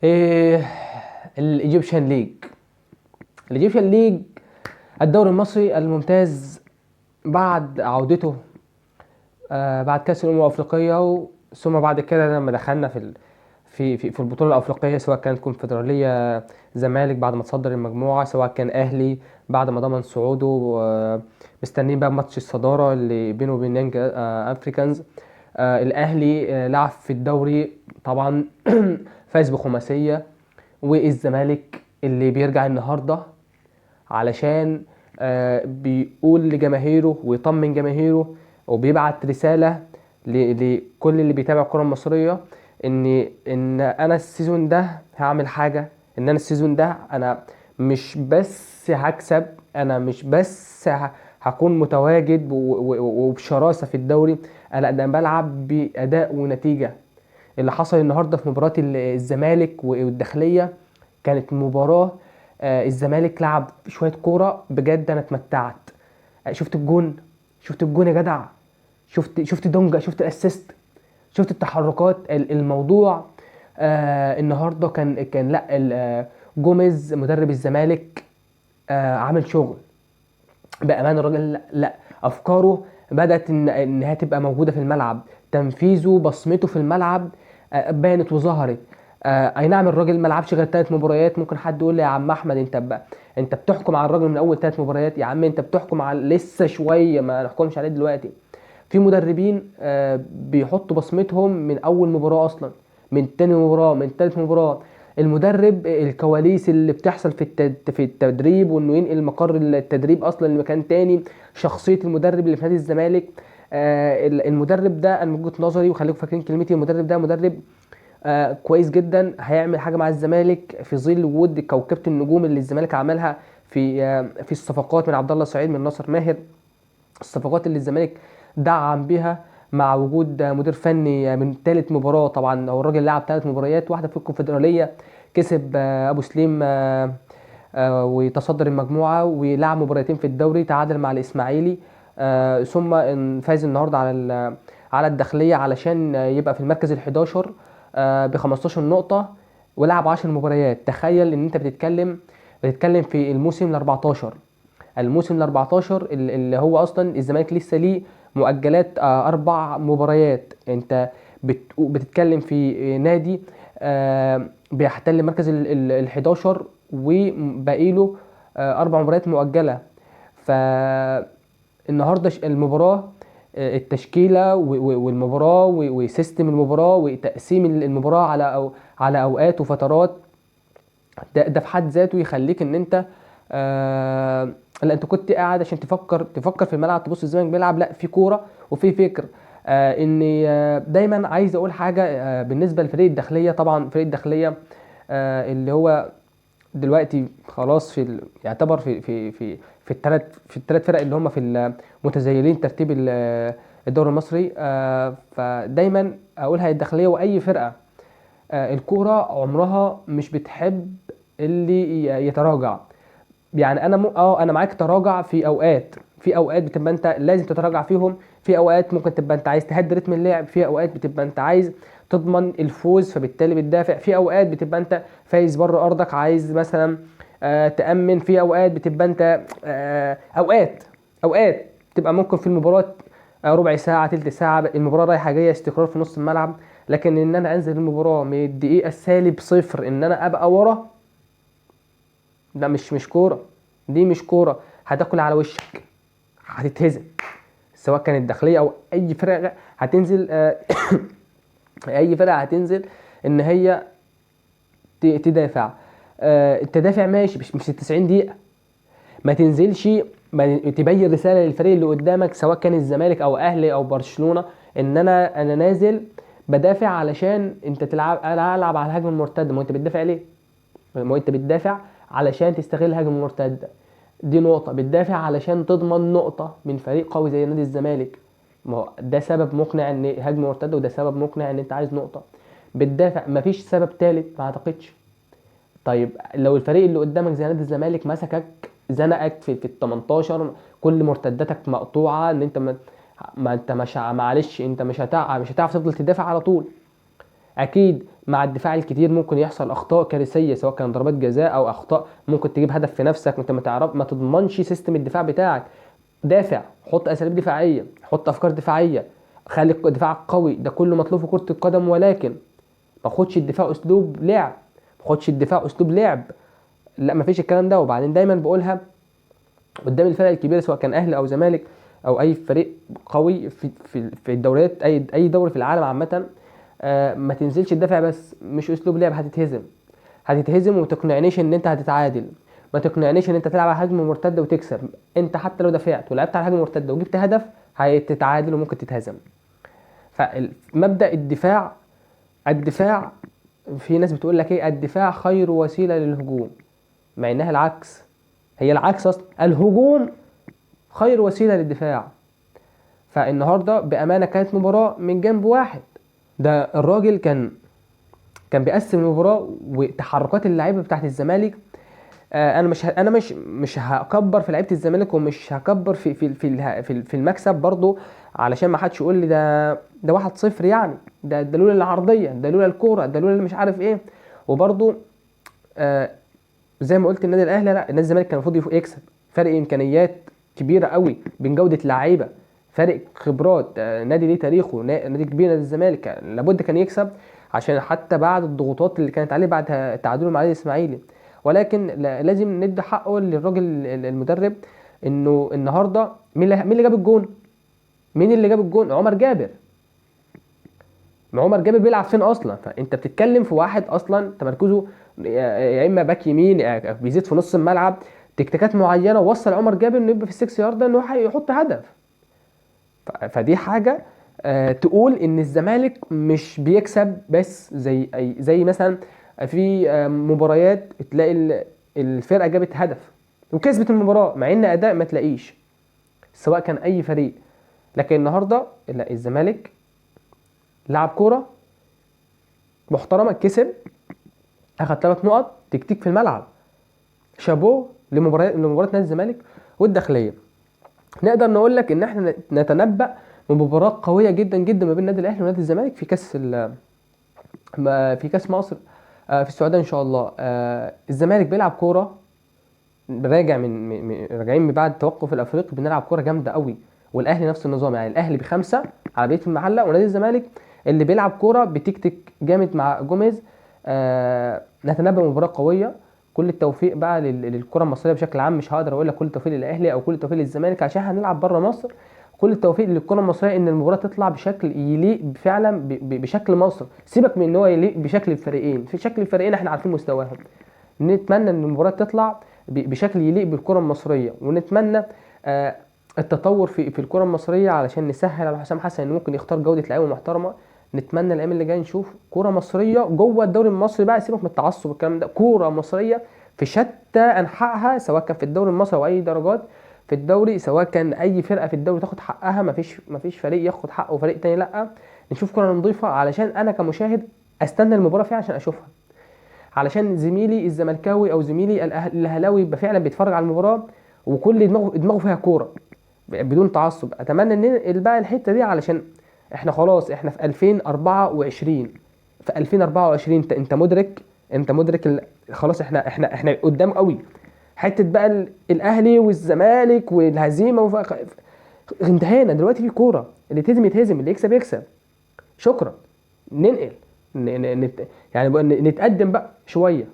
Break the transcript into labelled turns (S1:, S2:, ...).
S1: إيه ال Egyptian League، ال Egyptian League الدوري المصري الممتاز بعد عودته بعد كاس الامم الافريقيه، ثم بعد كده لما دخلنا في في في البطولة الافريقيه، سواء كانت كونفدراليه زمالك بعد ما تصدر المجموعة، سواء كان اهلي بعد ما ضمن صعوده، مستنيين بقى ماتش الصدارة اللي بينه وبين يانج افريكانز. الاهلي لعب في الدوري طبعا فاز بخماسيه، والزمالك اللي بيرجع النهارده علشان بيقول لجماهيره ويطمن جماهيره وبيبعت رسالة لكل اللي بيتابع الكرة المصرية ان انا ال season ده هعمل حاجة، ان انا ال season ده انا مش بس هكسب، انا مش بس هكون متواجد وبشراسة في الدوري، لا ده انا بلعب بأداء ونتيجة. اللي حصل النهارده في مباراة الزمالك والداخلية كانت مباراة، الزمالك لعب شوية كورة بجد، أنا اتمتعت. شفت الجون، شفت الجون يا جدع، شفت دونجا، شفت ال assist، شفت التحركات. الموضوع النهارده كان لا، جوميز مدرب الزمالك عامل شغل بأمان. الراجل لا أفكاره بدأت إنها تبقى موجودة في الملعب، تنفيذه بصمته في الملعب بانت وظهرت. أي نعم الراجل ما لعبش غير 3 مباريات، ممكن حد يقول لي يا عم أحمد أنت بتحكم على الراجل من أول 3 مباريات، يا عم أنت بتحكم على لسه شوية، ما نحكمش عليه دلوقتي. في مدربين بيحطوا بصمتهم من أول مباراة أصلا، من تاني مباراة، من تالت مباراة. المدرب الكواليس اللي بتحصل في التدريب، وانه ينقل مقر التدريب اصلا لمكان تاني، شخصية المدرب اللي في نادي الزمالك. المدرب ده انا من وجهة نظري، وخليكم فاكرين كلمتي، المدرب ده مدرب كويس جدا، هيعمل حاجة مع الزمالك في ظل وجود كوكبة النجوم اللي الزمالك عملها في الصفقات من عبد الله سعيد، من ناصر ماهر، الصفقات اللي الزمالك دعم بيها مع وجود مدير فني من ثالث مباراة. طبعا هو الراجل لعب 3 مباريات، واحدة في الكونفدرالية كسب أبو سليم وتصدر المجموعة، ولعب مباراتين في الدوري تعادل مع الإسماعيلي، ثم فاز النهاردة على الداخلية علشان يبقى في المركز الحداشر، بخمستاشر نقطة، ولعب 10 مباريات. تخيل إن أنت بتتكلم في الموسم الأربعتاشر، الموسم الأربعتاشر اللي هو أصلاً الزمالك لسه ليه مؤجلات، 4 مباريات. أنت بتتكلم في نادي، بيحتل مركز الحداشر وباقي له، 4 مباريات مؤجلة. فالنهاردة المباراة، التشكيلة والمباراة وسيستم المباراة وتقسيم المباراة على أوقات وفترات، ده في حد ذاته يخليك إن أنت، لا انت كنت قاعد عشان تفكر في الملعب، تبص الزمالك بيلعب، لا في كورة وفي فكر. اني، دايما عايز اقول حاجة، بالنسبة لفريق الداخلية. طبعا فريق الداخلية، اللي هو دلوقتي خلاص في يعتبر في، في، في، في الثلاث، في الثلاث فرق اللي هم في المتزايلين ترتيب الدوري المصري. فدايما اقولها الداخلية واي فرقه، الكورة عمرها مش بتحب اللي يتراجع. يعني انا انا معاك تراجع في اوقات، في اوقات بتبقى انت لازم تتراجع فيهم، في اوقات ممكن تبقى انت عايز تهدي رتم اللعب، في اوقات بتبقى انت عايز تضمن الفوز فبالتالي بتدافع، في اوقات بتبقى انت فايز بره ارضك عايز مثلا، تامن، في اوقات بتبقى انت، اوقات تبقى ممكن في المباراة، ربع ساعة تلت ساعة المباراة رايحة جاية استقرار في نص الملعب، لكن ان انا انزل المباراة من الدقيقة السالب صفر ان انا ابقى ورا، ده مش كورة، دي مش كورة، هتاكل على وشك، هتتهزم، سواء كانت داخلية او اي فرقه هتنزل، اي فرقه هتنزل ان هي تدافع. التدافع ماشي، مش 90 دقيقة، ما تنزلش، ما تبين رسالة للفريق اللي قدامك سواء كان الزمالك او اهلي او برشلونة ان انا نازل بدافع علشان انت تلعب، انا هلعب على الهجمة المرتدة. ما انت بتدافع ليه؟ ما انت بتدافع علشان تستغل الهجمة المرتدة، دي نقطة. بتدافع علشان تضمن نقطة من فريق قوي زي نادي الزمالك، ما هو ده سبب مقنع ان هجمة مرتدة، وده سبب مقنع ان انت عايز نقطة. بتدافع، مفيش سبب تالت ما اعتقدش. طيب لو الفريق اللي قدامك زي نادي الزمالك مسكك زنقك في ال 18، كل مرتداتك مقطوعة، ان انت ما، ما انت مش ع-، معلش انت مش هتع-، مش هتعرف تفضل تدافع على طول. اكيد مع الدفاع الكتير ممكن يحصل اخطاء كارثية، سواء كان ضربات جزاء او اخطاء ممكن تجيب هدف في نفسك، انت ما تعرف، ما تضمنش system الدفاع بتاعك. دافع، حط اساليب دفاعية، حط افكار دفاعية، خلي دفاعك قوي، ده كله مطلوب في كره القدم، ولكن ما خدش الدفاع اسلوب لعب، ما خدش الدفاع اسلوب لعب، لا ما فيش الكلام ده. وبعدين دايما بقولها قدام الفرق الكبيرة سواء كان اهلي او زمالك او اي فريق قوي في الدوريات، اي دوري في العالم عامة، ما تنزلش تدافع بس، مش اسلوب لعب، هتتهزم، هتتهزم. وما تقنعنيش ان انت هتتعادل، ما تقنعنيش ان انت تلعب على هجمة مرتدة وتكسب. انت حتى لو دافعت ولعبت على هجمة مرتدة وجبت هدف هتتعادل وممكن تتهزم. فمبدا الدفاع، الدفاع في ناس بتقول لك ايه، الدفاع خير وسيلة للهجوم، مع انها العكس، هي العكس اصلا، الهجوم خير وسيلة للدفاع. فالنهارده بامانه كانت مباراة من جنب واحد، ده الراجل كان بيقسم المباراة وتحركات اللعيبة بتاعت الزمالك. انا مش هكبر في لعيبة الزمالك، ومش هكبر في المكسب برضو، علشان ما حدش يقول لي ده 1-0 يعني، ده لولا العرضية، ده لولا الكورة، ده لولا اللي مش عارف ايه. وبرضو زي ما قلت النادي الاهلي، لا النادي الزمالك كان المفروض يكسب، فرق امكانيات كبيرة قوي بين جوده لعيبة، فرق خبرات، نادي ليه تاريخه، نادي كبير نادي الزمالك، لابد كان يكسب، عشان حتى بعد الضغوطات اللي كانت عليه بعد تعادله مع النادي الاسماعيلي. ولكن لازم ندي حقه للراجل المدرب، انه النهارده مين اللي جاب الجون؟ مين اللي جاب الجون؟ عمر جابر. ما عمر جابر بيلعب فين اصلا؟ فانت بتتكلم في واحد اصلا تمركزه يا اما باك يمين، يا بيزيد في نص الملعب، تكتيكات معينة وصل عمر جابر انه يبقى في السكس يارد انه يحط هدف. فدي حاجة تقول ان الزمالك مش بيكسب بس زي مثلا في مباريات تلاقي الفرقة جابت هدف وكسبت المباراة، مع ان اداء ما تلاقيش سواء كان اي فريق. لكن النهارده لا، الزمالك لعب كورة محترمه، كسب، اخد 3 نقط، تكتيك في الملعب، شابوه لمباراة نادي الزمالك والداخليه. نقدر نقول لك ان احنا نتنبأ بمباراة قوية جدا جدا ما بين النادي الاهلي ونادي الزمالك في كاس في كاس مصر، في السعودية ان شاء الله. الزمالك بيلعب كورة، راجع من راجعين من بعد التوقف الافريقي، بنلعب كورة جامدة قوي. والاهلي نفس النظام، يعني الاهلي ب5 على بيت المحلة، ونادي الزمالك اللي بيلعب كورة بتكتيك جامد مع جوميز. نتنبأ مباراة قوية. كل التوفيق بقى للكرة المصرية بشكل عام، مش هقدر اقول لك كل التوفيق للاهلي او كل التوفيق للزمالك عشان هنلعب بره مصر. كل التوفيق للكرة المصرية ان المباراة تطلع بشكل يليق فعلا بشكل مصر. سيبك من ان هو يليق بشكل الفريقين، في شكل الفريقين احنا عارفين مستواهم. نتمنى ان المباراة تطلع بشكل يليق بالكرة المصرية، ونتمنى التطور في الكرة المصرية علشان نسهل على حسام حسن انه ممكن يختار جودة لعيبة محترمة. نتمنى الايام اللي جاية نشوف كرة مصرية جوه الدوري المصري بقى، سيبك من التعصب والكلام ده، كرة مصرية في شتى انحائها، سواء كان في الدوري المصري او اي درجات في الدوري، سواء كان اي فرقه في الدوري تاخد حقها، مفيش فريق ياخد حقه وفريق تاني لا. نشوف كرة نظيفة علشان انا كمشاهد استنى المباراة فيها عشان اشوفها، علشان زميلي الزملكاوي او زميلي الاهلاوي يبقى فعلا بيتفرج على المباراة وكل دماغه فيها كورة بدون تعصب. اتمنى ان ننقل بقى الحتة دي، علشان احنا خلاص احنا في 2024، في 2024 انت مدرك، انت مدرك خلاص احنا قدام قوي. حتة بقى الاهلي والزمالك والهزيمة انتهينا دلوقتي. في كورة، اللي يتهزم يتهزم، اللي يكسب يكسب، شكرا. ننقل، نتقدم بقى شوية.